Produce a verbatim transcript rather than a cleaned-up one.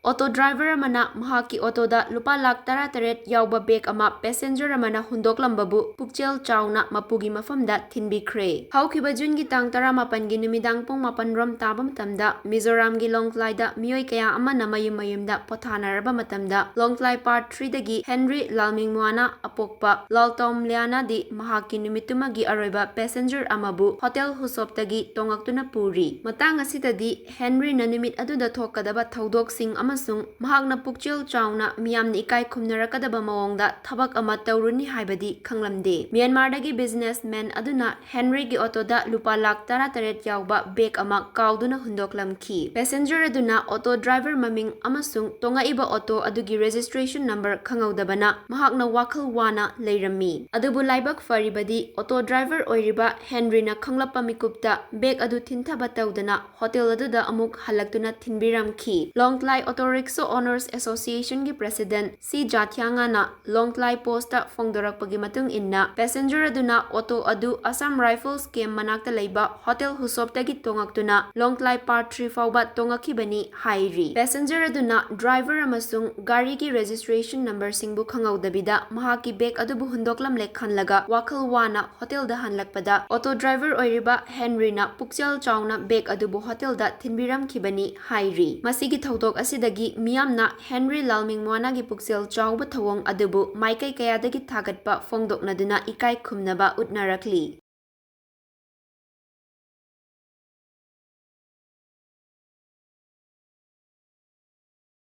Auto driver ꯑꯃꯅ ꯃꯍꯥꯛꯀꯤ ꯑꯣꯇꯣꯗ ꯂꯨꯄꯥ ꯂꯥꯈ ꯇꯔꯥꯇꯔꯦꯠ ꯌꯥꯎꯕ ꯕꯦꯒ ꯑꯃ ꯄꯦꯁꯦꯟꯖꯔ ꯑꯃꯅ ꯍꯨꯟꯗꯣꯛꯂꯝꯕꯕꯨ ꯄꯨꯛꯆꯦꯜ ꯆꯥꯎꯅ ꯃꯄꯨꯒꯤ ꯃꯐꯝꯗ ꯊꯤꯟꯕꯤꯈ꯭ꯔꯦ꯫ ꯍꯧꯈꯤꯕ ꯖꯨꯟꯒꯤ ꯇꯥꯡ ꯇꯔꯥꯃꯥꯄꯟꯒꯤ ꯅꯨꯃꯤꯗꯥꯡ ꯄꯨꯡ ꯃꯥꯄꯟ ꯔꯣꯝ ꯇꯥꯕ ꯃꯇꯝꯗ ꯃꯤꯖꯣꯔꯥꯝꯒꯤ ꯂꯣꯡꯇ꯭ꯂꯥꯏꯗ ꯃꯤꯑꯣꯏ ꯀꯌꯥ ꯑꯃꯅ ꯃꯌꯨꯝ ꯃꯌꯨꯝꯗ ꯄꯣꯊꯥꯅꯔꯕ ꯃꯇꯝꯗ ꯂꯣꯡꯇ꯭ꯂꯥꯏ ꯄꯥꯔꯠ ꯊ꯭ꯔꯤꯗꯒꯤ ꯍꯦꯟꯔꯤ ꯂꯥꯜꯃꯤꯡꯃ꯭ꯋꯥꯅ ꯑꯄꯣꯛꯄ ꯂꯥꯜꯇꯣꯝꯂꯤꯌꯥꯅꯥꯗꯤ ꯃꯍꯥꯛꯀꯤ ꯅꯨꯃꯤꯠꯇꯨꯃꯒꯤ ꯑꯔꯣꯏꯕ ꯄꯦꯁꯦꯟꯖꯔ ꯑꯃꯕꯨ ꯍꯣꯇꯦꯜ ꯍꯨꯁꯣꯞꯇꯒꯤ ꯇꯣꯡꯉꯛꯇꯨꯅ ꯄꯨꯔꯤ꯫ ꯃꯇꯥꯡ ꯑꯁꯤꯗꯗꯤ ꯍꯦꯟꯔꯤꯅ ꯅꯨꯃꯤꯠ ꯑꯗꯨꯗ ꯊꯣꯛꯀꯗꯕ ꯊꯧꯗꯣꯛꯁꯤꯡ ꯑꯃꯁꯨꯡ ꯃꯍꯥꯛꯅ ꯄꯨꯛꯆꯦꯜ ꯆꯥꯎꯅ ꯃꯤꯌꯥꯝꯅ ꯏꯀꯥꯏ ꯈꯨꯝꯅꯔꯛꯀꯗꯕ ꯃꯑꯣꯡꯗ ꯊꯕꯛ ꯑꯃ ꯇꯧꯔꯨꯅꯤ ꯍꯥꯏꯕꯗꯤ ꯈꯪꯂꯝꯗꯦ꯫ ꯃ꯭ꯌꯥꯟꯃꯥꯔꯗꯒꯤ ꯕꯤꯖꯤꯅꯦꯁꯃꯦꯟ ꯑꯗꯨꯅ ꯍꯦꯟꯔꯤꯒꯤ ꯑꯣꯇꯣꯗ ꯂꯨꯄꯥ ꯂꯥꯈ ꯇꯔꯥꯇꯔꯦꯠ ꯌꯥꯎꯕ ꯕꯦꯒ ꯑꯃ ꯀꯥꯎꯗꯨꯅ ꯍꯨꯟꯗꯣꯛꯂꯝꯈꯤ꯫ ꯄꯦꯁꯦꯟꯖꯔ ꯑꯗꯨꯅ ꯑꯣꯇꯣ ꯗ꯭ꯔꯥꯏꯚꯔ ꯃꯃꯤꯡ ꯑꯃꯁꯨꯡ ꯇꯣꯡꯉꯛꯏꯕ ꯑꯣꯇꯣ ꯑꯗꯨꯒꯤ ꯔꯦꯖꯤꯁꯇ꯭ꯔꯦꯁꯟ ꯅꯝꯕꯔ ꯈꯪꯍꯧꯗꯕꯅ ꯃꯍꯥꯛꯅ ꯋꯥꯈꯜ ꯋꯥꯅ ꯂꯩꯔꯝꯃꯤ꯫ ꯑꯗꯨꯕꯨ ꯂꯥꯏꯕꯛ ꯐꯔꯤꯕꯗꯤ ꯑꯣꯇꯣ ꯗ꯭ꯔꯥꯏꯚꯔ ꯑꯣꯏꯔꯤꯕ ꯍꯦꯟꯔꯤꯅ ꯈꯪꯂꯛꯄ ꯃꯤꯀꯨꯞꯇ ꯕꯦꯒ ꯑꯗꯨ ꯊꯤꯟꯊꯕ ꯇꯧꯗꯅ ꯍꯣꯇꯦꯜ ꯑꯗꯨꯗ ꯑꯃꯨꯛ ꯍꯜꯂꯛꯇꯨꯅ ꯊꯤꯟꯕꯤꯔꯝꯈꯤ꯫ ꯂꯣꯡꯇ꯭ꯂꯥꯏ ꯑꯣꯇꯣ ꯔꯤꯛꯁꯣ ꯑꯣꯅꯔꯁ ꯑꯦꯁꯣꯁꯤꯌꯦꯁꯟꯒꯤ ꯄ꯭ꯔꯦꯁꯤꯗꯦꯟꯠ ꯁꯤ ꯖꯥꯊ꯭ꯌꯥꯉꯥꯅ ꯂꯣꯡꯇ꯭ꯂꯥꯏ ꯄꯣꯁꯇ ꯐꯣꯡꯗꯣꯔꯛꯄꯒꯤ ꯃꯇꯨꯡ ꯏꯟꯅ, ꯄꯦꯁꯦꯟꯖꯔ ꯑꯗꯨꯅ ꯑꯣꯇꯣ ꯑꯗꯨ ꯑꯁꯥꯝ ꯔꯥꯏꯐꯜꯁ ꯀꯦꯝꯞ ꯃꯅꯥꯛꯇ ꯂꯩꯕ ꯍꯣꯇꯦꯜ ꯍꯨꯁꯣꯞꯇꯒꯤ ꯇꯣꯡꯉꯛꯇꯨꯅ ꯂꯣꯡꯇ꯭ꯂꯥꯏ ꯄꯥꯔꯠ ꯊ꯭ꯔꯤ ꯐꯥꯎꯕ ꯇꯣꯡꯉꯛꯈꯤꯕꯅꯤ ꯍꯥꯏꯔꯤ꯫ ꯄꯦꯁꯦꯟꯖꯔ ꯑꯗꯨꯅ ꯗ꯭ꯔꯥꯏꯚꯔ ꯑꯃꯁꯨꯡ ꯒꯥꯔꯤꯒꯤ ꯔꯦꯖꯤꯁꯇ꯭ꯔꯦꯁꯟ ꯅꯝꯕꯔꯁꯤꯡꯕꯨ ꯈꯪꯍꯧꯗꯕꯤꯗ ꯃꯍꯥꯛꯀꯤ ꯕꯦꯒ ꯑꯗꯨꯕꯨ ꯍꯨꯟꯗꯣꯛꯂꯝꯂꯦ ꯈꯜꯂꯒ ꯋꯥꯈꯜ ꯋꯥꯅ ꯍꯣꯇꯦꯜꯗ ꯍꯜꯂꯛꯄꯗ ꯑꯣꯇꯣ ꯗ꯭ꯔꯥꯏꯚꯔ ꯑꯣꯏꯔꯤꯕ ꯍꯦꯟꯔꯤꯅ ꯄꯨꯛꯆꯦꯜ ꯆꯥꯎꯅ ꯕꯦꯒ ꯑꯗꯨꯕꯨ ꯍꯣꯇꯦꯜꯗ ꯊꯤꯟꯕꯤꯔꯝꯈꯤꯕꯅꯤ ꯍꯥꯏꯔꯤ꯫ ꯃꯁꯤꯒꯤ ꯊꯧꯗꯣꯛ ꯑꯁꯤꯗꯒꯤ ꯃꯤꯌꯥꯝꯅ ꯍꯦꯟꯔꯤ ꯂꯥꯜꯃꯤꯡꯃ꯭ꯋꯥꯅꯥꯒꯤ ꯄꯨꯛꯆꯦꯜ ꯆꯥꯎꯕ ꯊꯧꯑꯣꯡ ꯑꯗꯨꯕꯨ ꯃꯥꯏꯀꯩ ꯀꯌꯥꯗꯒꯤ ꯊꯥꯒꯠꯄ ꯐꯣꯡꯗꯣꯛꯅꯗꯨꯅ ꯏꯀꯥꯏ ꯈꯨꯝꯅꯕ ꯎꯠꯅꯔꯛꯂꯤ꯫